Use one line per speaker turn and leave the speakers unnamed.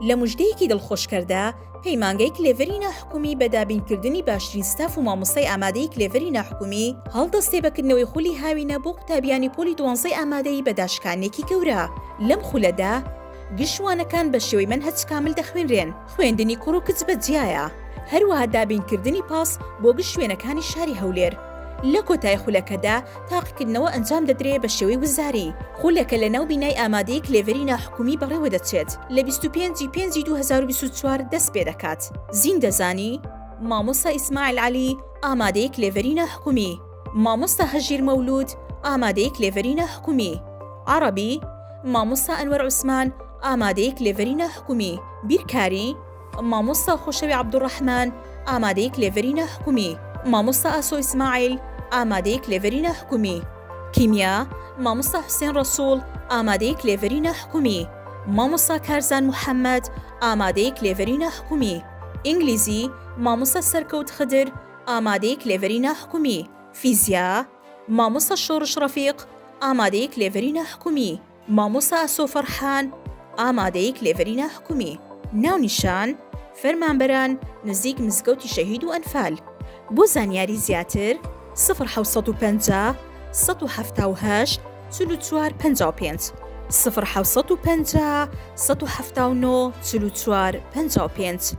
لە مژدەیەکی دڵخۆشکەردا، پەیمانگەی کلێڤەری ناحکومی بە دابینکردنی باشترین ستاف و مامۆستای ئامادەی کلێڤەری ناحکومی، هەڵدەستێ بە کردنەوەی خولی هاوینە بۆ قوتابیانی پۆلی دوانزەی ئامادەیی بە داشکانێکی گەورە. لەم خولەدا گشت وانەکان بە شێوەی مەنهەج کامل دەخوێنرێن، خوێندنی کوڕ و کچ بە جیایە، هەروەها دابینکردنی پاس بۆ گشت شوێنەکانی شاری هەولێر. لە کۆتایی خولەکەدا تاقیکردنەوە ئەنجام دەدرێ بە شێوەی وزاری. خولەکە لە ناو بینای ئامادەیی کلێڤەری ناحکومی بەڕێوە دەچێت، لە 25 ی پێنجی 2024 دەست پێ دەکات. زیندەزانی، مامۆستا ئیسماعیل عەلی، ئامادەیی کلێڤەری ناحکومی. مامۆستا هەژیر مەولود، ئامادەیی کلێڤەری ناحکومی. عەڕەبی، مامۆستا ئەنوەر عوسمان، ئامادەیی کلێڤەری ناحکومی. بیرکاری، مامۆستا خۆشەوی عەبدولڕەحمان، ئامادەیی کلێڤەری ناحکومی. مامۆستا ئاسۆ ئیسماعیل، ئامادەیی کلێڤەری ناحکومی. کیمیا، مامۆستا حوسێن ڕەسوڵ، ئامادەیی کلێڤەری ناحکومی. مامۆستا کارزان محەمەد، ئامادەیی کلێڤەری ناحکومی. ئینگلیزی، مامۆستا سەرکەوت خدر، ئامادەیی کلێڤەری ناحکومی. فیزیا، مامۆستا شۆڕش ڕەفیق، ئامادەیی کلێڤەری ناحکومی. مامۆستا ئاسۆ فەڕحان، ئامادەیی کلێڤەری ناحکومی. ناونیشان، فەرمانبەران، نزیک مزگەوتی شەهید و ئەنفال. بۆ زانیاری زیاتر، سفر 750 178 44 55 سفر 750 179 44 55.